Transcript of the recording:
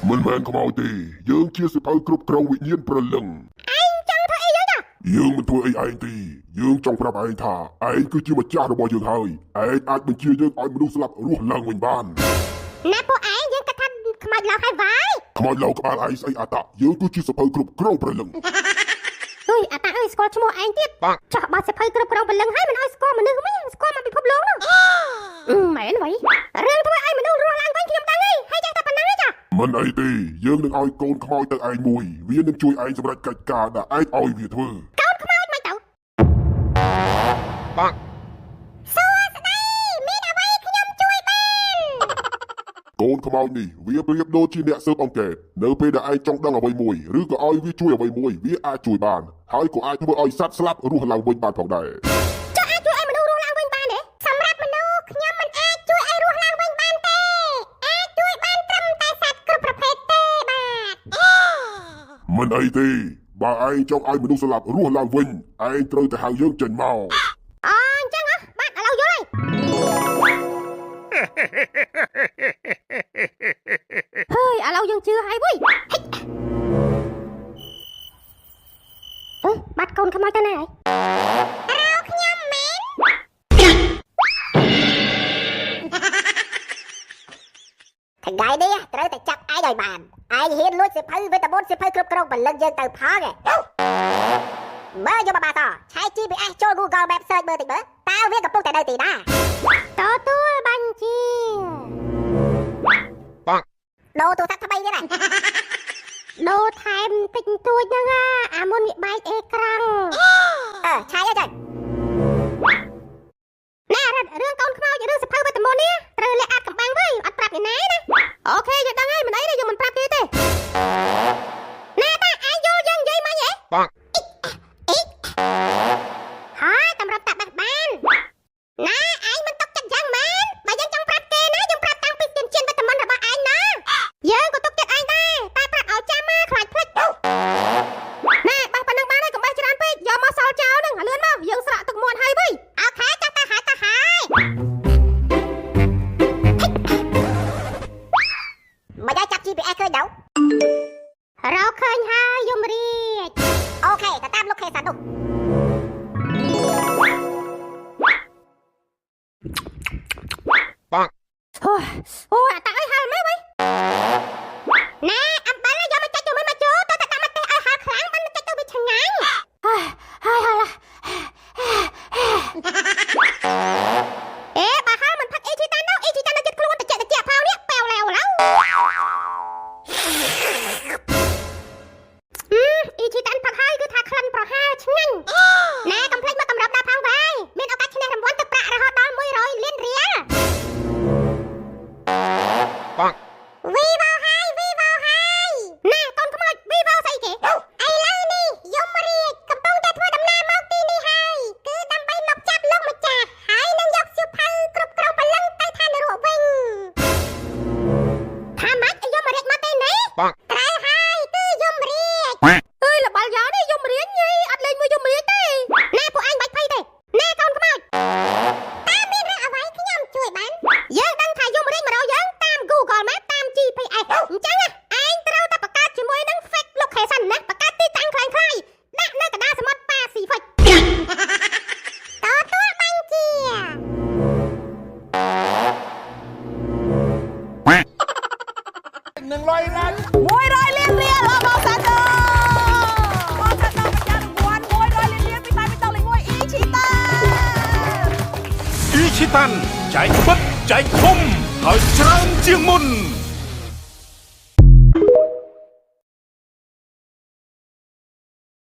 មិនមែនខ្មោចទេយើងជាសៀវភៅគ្រប់គ្រងវិញ្ញាណព្រលឹង ឯងចង់ធ្វើអីយើងចា យើងមិនធ្វើអីឯងទេយើងចង់ប្រាប់ឯងថាឯងគឺជាម្ចាស់របស់យើងហើយឯងអាចបញ្ជាយើងឲ្យមនុស្សស្លាប់រស់ឡើងវិញបាន ណាពួកឯងយើងគិតថាខ្មោចឡោហើយវាយ ខ្មោចឡៅក្បាលឯងស្អីអាតាយើងគឺជាសៀវភៅគ្រប់គ្រងព្រលឹង អើយអាតាអើយស្គាល់ឈ្មោះឯងទៀតចោះបើសៀវភៅគ្រប់គ្រងព្រលឹងហើយមិនឲ្យស្គាល់មនុស្សវិញស្គាល់មកពិភពលោកនោះអឺមែនវ៉ៃរឿងធ្វើឲ្យមនុស្សរស់ឡើងវិញខ្ញុំដឹងហើយហើយចេះតែប៉ុណ្ណឹងឯងចា មិនអីទេយើងនឹងឲ្យកូនខ្មោចទៅឯងមួយវានឹងជួយឯងសម្រេចកិច្ចការដែលឯងឲ្យវាធ្វើ កូនខ្មោចមិនទៅ បាក់ សួស្តីមានអ្វីខ្ញុំជួយបានក ូនខ្មោចនេះវាប្រៀបដូចជាអ្នកស៊ើបអង្កេតនៅពេលដែលឯងចង់ដឹងអ្វីមួយឬក៏ឲ្យវាជួយអ្វីមួយវាអាចជួយបានហើយក៏អាចធ្វើឲ្យសត្វស្លាប់រស់ឡើងវិញបានផងដែរ ចុះអាចជួយឲ្យមនុស្សរស់ឡើងវិញបានទេសម្រាប់មនុស្សខ្ញុំមិនអាចជួយឲ្យរស់ឡើងវិញបានទេអាចជួយបានត្រឹមតែសត្វគ្រប់ប្រភេទទេបាទ មិនអីទេបើឯងចង់ឲ្យមនុស្សស្លាប់រស់ឡើងវិញឯងត្រូវតែហៅយើងចេញមក អអញ្ចឹងហ៎បាទឥឡូវយល់ហើយហើយឥឡូវយើងជឿហើយវើយហិចអឺបាត់កូនខ្មោចទៅណាហើយរោខ្ញុំមែន ថ្ងៃនេះត្រូវតែចាប់ឯងឲ្យបានឯងហ៊ានលួចសៀវភៅវេទមន្តសៀវភៅគ្រប់គ្រងព្រលឹងយើងទៅផងឯងមើលយកមកបាសឆែក GPS ចូល Google Map search មើលតិចមើលតើវាកំពុងតែនៅទីណា ទទួលបញ្ជា បាក់ ដូរទូរស័ព្ទថ្មីទៀតហ៎ ដូរថែមតិចតួចហ្នឹងអាអាមុនវាបែកអេក្រង់ អឺឆែកអីចឹង ណែរត់រឿងកូនខ្មោចរឿងសភៅវេទមន្តនេះត្រូវលាក់អាចកំបាំងវិញអត់ប្រាប់អ្នកណាណា OK យើងដឹងហើយមិនអីទេយើងមិនប្រាប់គេទេណែតាឯងយល់យើងនិយាយមិញហ៎ បាក់ ហើយតម្រាប់តាបេះបានណាឯងមិនຕົកចិត្តយ៉ាងមែនបើយើងចង់ប្រាប់គេណាយើងប្រាប់តាំងពីទានជិនវេទមន្តរបស់ឯងណាយើងក៏ទុកចិត្តឯងដែរតែប្រាប់ឲ្យចាំមកខ្លាចភ្លេចណែបេះប៉ុណ្ណឹងបានហើយកុំបេះច្រើនពេកយកមកសល់ចោលហ្នឹងឲ្យលឿនមកយើងស្រក់ទឹកមាត់ហើយវិញ OK ចាស់ទៅហើយទៅហើយ មិនได้ចាប់ GPS ឃើញទៅ រកឃើញហើយយមរាជ OK ទៅតាម location នោះ បាក់ អូយអូយអាតាអើយហល់មែនវ៉ៃណែអំបិលយកមកចុចជាមួយមកជូទៅតែដាក់ម្ទេសឲ្យហល់ខ្លាំងបានចុចទៅវាឆ្ងាញ់ហើយហើយហល់អេបើហល់មិនផឹកអ៊ីជីតាននោះអ៊ីជីតាននៅចិត្តខ្លួនតិចតិចផងនេះប៉ែវឡែវឡៅអ៊ីជីតានផឹកហើយគឺថាក្លិនប្រហើរឆ្ងាញ់ណែកុំភ្លេចមកកម្របដល់ផងវ៉ៃមានឱកាសឈ្នះរង្វាន់ទឹកប្រាក់រហូតដល់100លានរៀល បាក់ វីវហើយវីវហើយណែកូនខ្មោចវីវស្អីគេឥឡូវនេះយមរាជកំពុងតែធ្វើដំណើរមកទីនេះហើយគឺដើម្បីមកចាប់លោកម្ចាស់ហើយនឹងយកសៀវភៅគ្រប់គ្រងព្រលឹងទៅឋាននរកវិញថាម៉េចឲ្យយមរាជមកទេនេះ បាក់ ត្រូវហើយគឺយមរាជអើយលបល់យ៉នេះយមរាជញីអត់លេងមួយយមរាជទេណែពួកឯងបាច់ភ័យទេណែកូនខ្មោចតើមានរឿងអ្វីខ្ញុំជួយបានយើងដឹងថាយមរាជមករកយើងតាម Google Map តាម GPS អញ្ចឹងណាឯងត្រូវតែបង្កើតជាមួយនឹង fake location ណាបង្កើតទីតាំងคล้ายៗដាក់នៅកណ្ដាលសមុទ្រប៉ាស៊ីហ្វិកទទួលបញ្ជា 100លានរៀលអបអរសាទរអរសាទរម្ចាស់រង្វាន់100លានរៀលពីផ្សាយបៃតងលេខ1អ៊ីឈីតា អ៊ីឈីតាន់ចែកពិតចែកធំហើយច្រើនជាងមុន